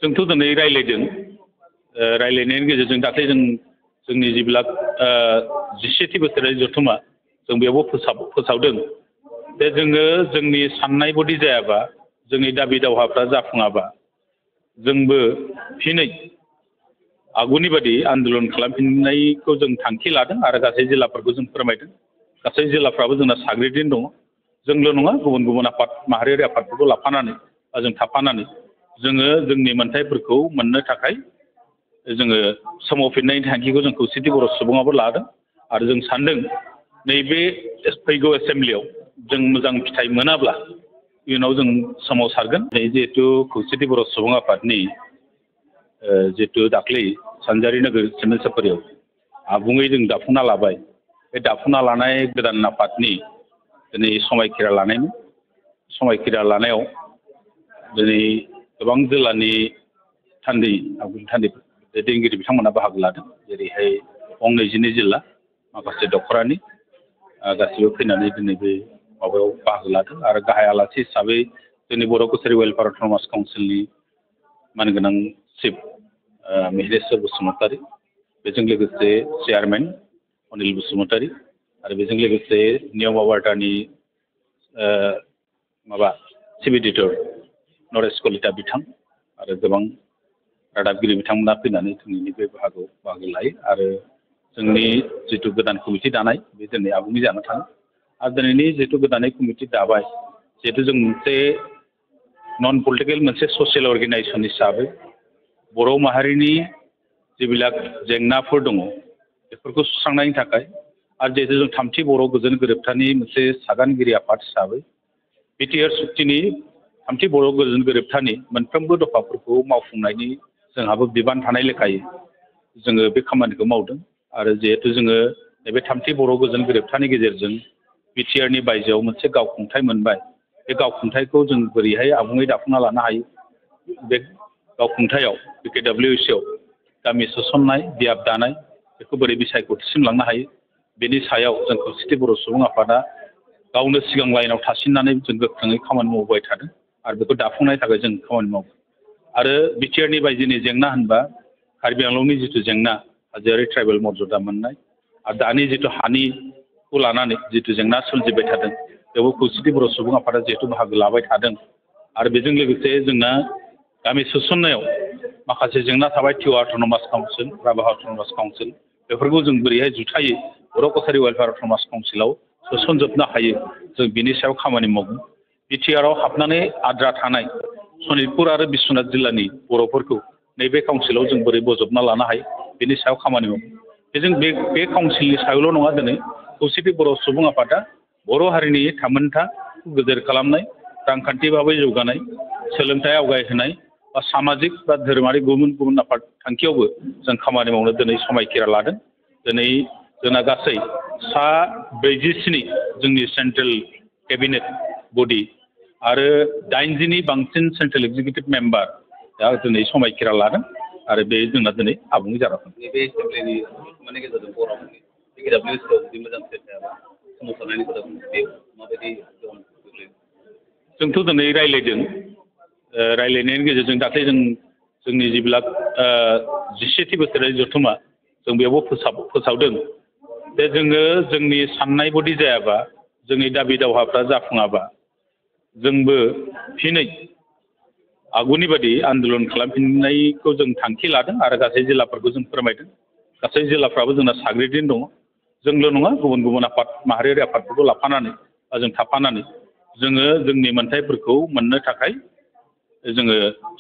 जोंथ' दिनै रायज्लायदों रायज्लायनायनि गेजेरजों दाख्लै जोंनि जिबिलाक 17थि बोसोरारि जथुम्मा जों बेयावबो फोसावदों जे जोङो जोंनि साननाय बायदि जायाबा जोंनि दाबि दावहाफ्रा जाफुङाबा जोंबो फिनै आगुनि बादि आन्दलन खालामफिननायखौ जों थांखि लादों आरो गासै जिल्लाफोरखौ जों फोरमायदों। गासै जिल्लाफ्राबो जोंना साग्रिदनो दङ। जोंल' नङा गुबुन गुबुन आफाद माहारियारि आफादफोरखौ लाफानानै जों थाफानानै जोङो जोंनि मोन्थायफोरखौ मोननो थाखाय जोङो सोमावफिननायनि थांखिखौ जों खौसेथि बर' सुबुङाबो लादों आरो जों सानदों नैबे फैगौ एसेम्ब्लियाव जों मोजां फिथाइ मोनाब्ला इयुनाव जों सोमावसारगोन। जिहेतु खौसेथि बर' सुबुं आफादनि जिहेतु दाख्लै सानजारि नोगोर सिमेन्ट सापरियाव आबुङै जों दाफुंना लाबाय। बे दाफुंना लानाय गोदान आफादनि दिनै समायखिरा लानायमोन। समायखिरा लानायाव दिनै गोबां जिल्लानि आबुं थान्दैफोर दैदेनगिरि बिथांमोना बाहागो लादों। जेरैहाय 22 जिल्ला माखासे दख'रानि गासिबो फैनानै दिनै बे माबायाव बाहागो लादों आरो गाहाय आलासि हिसाबै जोंनि बर' कसारि वेलफेयार अट'नमास काउन्सिलनि मानगोनां चिफ मिहिरेश्वर बसुमतारी, बेजों लोगोसे चेयारमेन अनिल बसुमतारी आरो बेजों लोगोसे नियमा वार्डानि चिफ एडिटर नरेश कलिता बिथां आरो गोबां रादाबगिरि बिथांमोना फैनानै दिनैनि बे बाहागो लायो आरो जोंनि जिथु गोदान कमिटि दानाय बे दिनै आबुङै जानो थाङो आरो दिनैनि जिथु गोदानै कमिटि दाबाय जिहेतु जों मोनसे नन पलिटिकेल मोनसे ससियेल अर्गेनाइजेसन हिसाबै बर' माहारिनि जिबिलाक जेंनाफोर दङ बेफोरखौ सुस्रांनायनि थाखाय आरो जिहेतु जों थामथि बर' गोजोन गोरोबथानि मोनसे सागानगिरि आफाद हिसाबै बिटिआर सुक्तिनि थामथि बर' गोजोन गोरोबथानि मोनफ्रोमबो दफाफोरखौ मावफुंनायनि जोंहाबो बिबान थानाय लेखायै जोङो बे खामानिखौ मावदों आरो जिहेतु जोङो नैबे थामथि बर' गोजोन गोरोबथानि गेजेरजों बिटिआरनि बायजोआव मोनसे गावखुंथाय मोनबाय। बे गावखुंथायखौ जों बोरैहाय आबुङै दाफुंना लानो हायो बे गावखुंथायाव बिकेडब्लिउसिआव गामि सोसननाय बियाब दानाय बेखौ बोरै बिसायख'थिसिम लांनो हायो बेनि सायाव जों खौसेथि बर' सुबुं आफादा गावनो सिगां लाइनाव थासिननानै जों गोख्रोङै खामानि मावबाय थादों आरो बेखौ दाफुंनायनि थाखाय जों खामानि मावो आरो बिटिआरनि बायजोनि जेंना होनबा कार्बि आंलंनि जिथु जेंना हाजोआरि ट्राइबेल मर्यादा मोननाय आरो दानि जिथु हानिखौ लानानै जिथु जेंना सोमजिबाय थादों बेयावबो खौसेथि बर' सुबुं आफादा जिहेतु बाहागो लाबाय थादों आरो बेजों लोगोसे जोंना गामि सोसननायाव माखासे जेंना थाबाय Tiwa autonomous council Rabha autonomous council बेफोरखौ जों बोरैहाय जुथायै बर' कसारि वेलफेयार अट'नमास काउन्सिलाव सोसनजोबनो हायो जों बिनि सायाव खामानि मावगोन। बिटिआरआव हाबनानै आद्रा थानाय सनितपुर आरो बिश्वनाथ जिल्लानि बर'फोरखौ नैबे काउन्सिलाव जों बोरै बजबना लानो हायो बेनि सायाव खामानि मावगोन। बेजों बे काउन्सिलनि सायावल' नङा दिनै खौसेथि बर' सुबुं आफादा बर' हारिनि थामोन्थाखौ गोजोर खालामनाय रांखान्थि भाबै जौगानाय सोलोंथाइ आवगायहोनाय बा सामाजिक बा धोरोमारि गुबुन गुबुन आफाद थांखियावबो जों खामानि मावनो दिनै समायखिरा लादों। दिनै जोंना गासै 47 जोंनि सेन्ट्रेल केबिनेट बडि आरो 80नि बांसिन सेन्ट्रेल एक्जिकिउटिभ मेम्बार दा दिनै समायखिरा लादों आरो बे जोंना दिनै आबुङै जादों। बे एसेम्ब्लिनि माने गेजेरजों बर'फोरनि बिकेडब्लिउसिआव जुदि मोजां फिथाइ थायाबा सोमावसारनायनि खोथा बेयाव माबायदि गोहोम गोग्लैयो? जोंथ' दिनै रायज्लायदों रायज्लायनायनि गेजेरजों दाख्लै जोंनि जिबिलाक 17थि बोसोरारि जथुम्मा जों बेयावबो फोसावदों जे जोङो जोंनि साननाय बायदि जायाबा जोंनि दाबि दावहाफ्रा जाफुङाबा जोंबो फिनै आगुनि बादि आन्दलन खालामफिननायखौ जों थांखि लादों आरो गासै जिल्लाफोरखौ जों फोरमायदों। गासै जिल्लाफ्राबो जोंना साग्रिदनो दङ। जोंल' नङा गुबुन गुबुन आफाद माहारियारि आफादफोरखौ लाफानानै जों थाफानानै जोङो जोंनि मोन्थायफोरखौ मोननो थाखाय जोङो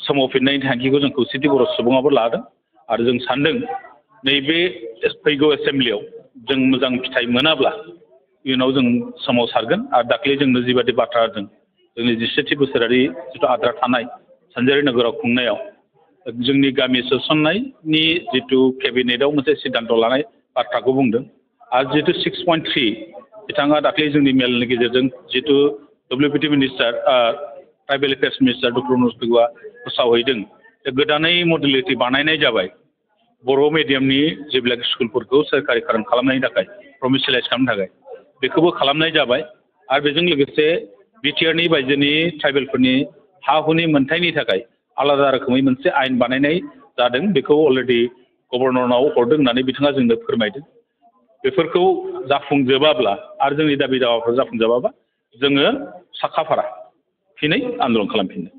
सोमावफिननायनि थांखिखौ जों खौसेथि बर' सुबुङाबो लादों आरो जों सानदों नैबे फैगौ एसेम्ब्लियाव जों मोजां फिथाइ मोनाब्ला इयुनाव जों सोमावसारगोन आरो दाख्लै जोंनो जिबायदि बाथ्रा होदों जोंनि 17थि बोसोरारि जिथु आद्रा थानाय सानजारि नोगोराव खुंनायाव जोंनि गामि सोसननायनि जिथु केबिनेटआव मोनसे सिद्धान्त लानाय बाथ्राखौ बुंदों आरो जिथु 6.3 बिथाङा दाख्लै जोंनि मेलनि गेजेरजों जिथु WPT minister tribal affairs minister doctor Manoj पेगुआ फोसावहैदों गोदानै मडुलिटि बानायनाय जाबाय बर' मिडियामनि जेब्लाक स्कुलफोरखौ सोरखारिकरन खालामनायनि थाखाय प्रभिन्सियेलाइज खालामनो थाखाय बेखौबो खालामनाय जाबाय आरो बेजों लोगोसे बिटिआरनि बायजोनि ट्राइबेलफोरनि हा हुनि मोन्थायनि थाखाय आलादा रोखोमै मोनसे आयेन बानायनाय जादों बेखौ अलरेडि गभर्नरनाव हरदों होननानै बिथाङा जोंनो फोरमायदों बेफोरखौ जाफुंजोबाब्ला आरो जोंनि दाबि दावाफोर जाफुंजोबाबा जोङो साखाफारा फिनै आन्दलन खालामफिननो